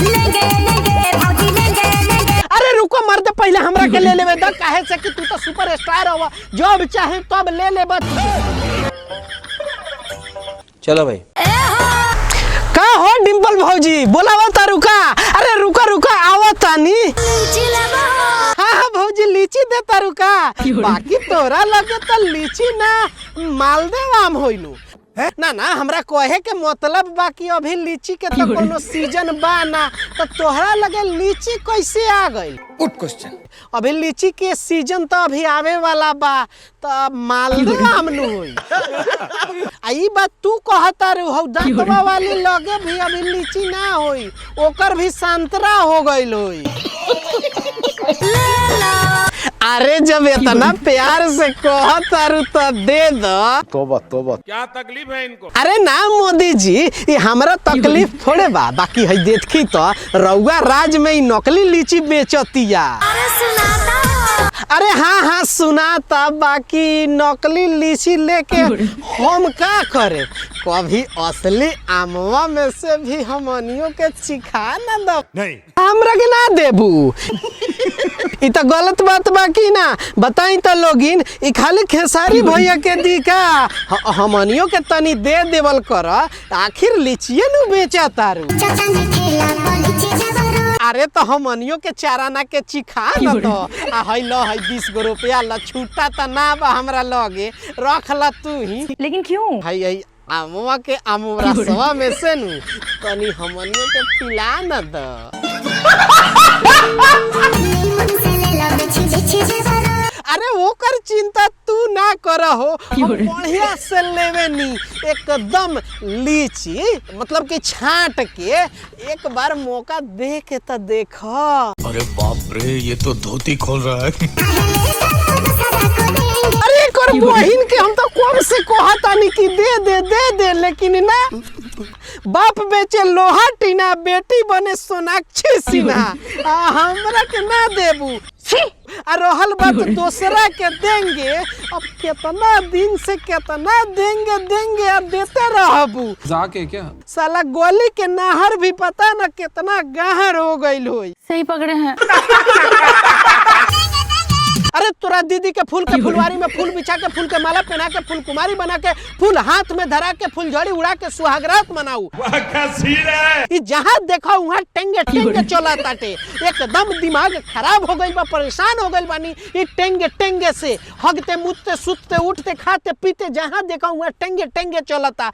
लेंगे लेंगे भौजी लेंगे लेंगे। अरे रुको मर्द, पहले हमरा के ले लेवे द, काहे से कि तू तो सुपर स्टार हवा, जब चाहे तब ले लेबा। चलो भाई। का हो डिम्पल भौजी, बोलावा तारू का? अरे रुका रुका, आवा तानी। हाँ हाँ भौजी, लीची दे तारू का? बाकी तोरा लगे तो लीची ना मालदेव आम होइलू ना। ना, हमरा कहे के मतलब बाकी अभी लीची के तो कोनो सीजन बा ना, तो तोहरा लगे लीची कैसे आ गइल? Good question. अभी लीची के सीजन तो अभी आवे वाला बा, तो अब मालदेव आम नु होई। आ ई बात तू कहता रे, हौ दांतवा वाली लगे भी अभी लीची ना होई, ओकर भी संतरा हो गइल होई। अरे जब इतना प्यार से कहता रू तो दे दो। तोबा तोबा। क्या तकलीफ है इनको? अरे ना मोदी जी, ये हमरा तकलीफ थोड़े बा, बाकी है देखी तो रउआ राज में ई नकली लीची बेचतिया। अरे सुनाता। अरे हाँ हाँ सुनाता, बाकी नकली लीची लेके हम का करे? कभी असली आमवा में से भी हमनियों के चिखा ना दो। नहीं। हमरा के ना देबू, ई तो गलत बात बा कि ना? बताई तो लोगिन, ई खाली खेसारी भैया के दी का? हमनियों के तनी दे देवल कर, आखिर लीचिए नु बेचा तारू। चाचा ने ठेला पर लीची देवरो। अरे तो हमनियों के चाराना के चिखा न तो। आ हई ल, हई 20 गो रुपया ल, छूटा त ना बा हमरा लगे, रख ल तू ही। लेकिन क्यों? हई हई आमवा के आमवा रसवा में से नु तनी हमनियों के पिला न द। नीमन से लेला बिछि बिछि देवरो। अरे ओकर चिंता तू ना कर हो, हम बढ़िया से लेवे नी एकदम लीची, मतलब कि छांट के। एक बार मौका दे के तो देख। अरे बाप रे, ये तो धोती खोल रहा है। पहले सारा दसरा को देंगे। अरे एक और बहिन के हम तो कम से कहतानी कि दे दे दे दे, लेकिन ना, बाप बेचे लोहा टीना, बेटी बने सोनाक्षी सिन्हा, आ हमरा के ना देबू। आ रहल बात दोसरा के देंगे, अब कितना दिन से कितना देंगे देंगे आ देते रहबू। मजाक है क्या? साला गोली के नहर भी पता ना कितना गहर हो गइल होई। सही पकड़े हैं। अरे तोरा दीदी के फूल के फुलवारी में फूल बिछा के, फूल के माला पहना के, फूल कुमारी बना के, फूल हाथ में धरा के, फूल झड़ी उड़ा के सुहागरात मनाऊ। वाह, क्या सीन है! ई जहाँ देखा वहाँ टेंगे टेंगे चला ताटे, एकदम दिमाग खराब हो गइल बा, परेशान हो गइल बानी ई टेंगे टेंगे से। हगते मुतते सुतते उठते खाते पीते जहाँ देखा वहाँ टेंगे टेंगे चलता।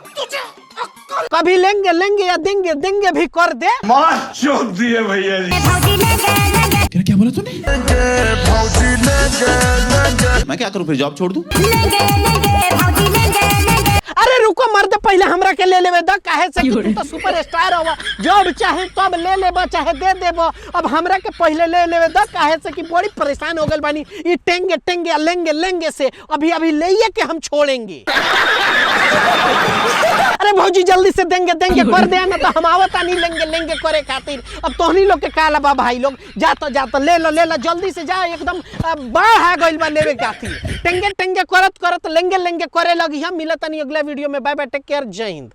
कभी लेंगे लेंगे या देंगे देंगे भी कर दे। मां चोद दिए भैया जी। भौजी लेंगे लेंगे। क्या बोला तूने? मैं क्या करूं फिर, जॉब छोड़ दूं? लेंगे लेंगे भौजी लेंगे लेंगे। अरे रुको मर्द, पहले हमरा के ले लेवे द, काहे से कि तू तो सुपर स्टार हवा, जब चाहे तब ले लेबा चाहे दे देबो। अब हमरा के पहले ले लेवे द, काहे से कि बड़ी परेशान हो गइल बानी ई टेंगे टेंगे आ लेंगे लेंगे से। अभी अभी लेइए के हम छोड़ेंगे। अरे भौजी, जल्दी से देंगे देंगे कर दे ना तो हम आवता नहीं लेंगे लेंगे करे खातिर। अब तोहनी लोग के का लबा भाई लोग, जा तो जा तो ले लो ले लो जल्दी से जा, एकदम बाढ़ आ गइल बा लेवे खातिर। टेंगे टेंगे करत करत लेंगे लेंगे करे लगी। हम मिलत नहीं अगला वीडियो में। बाय बाय, टेक केयर, जय हिंद।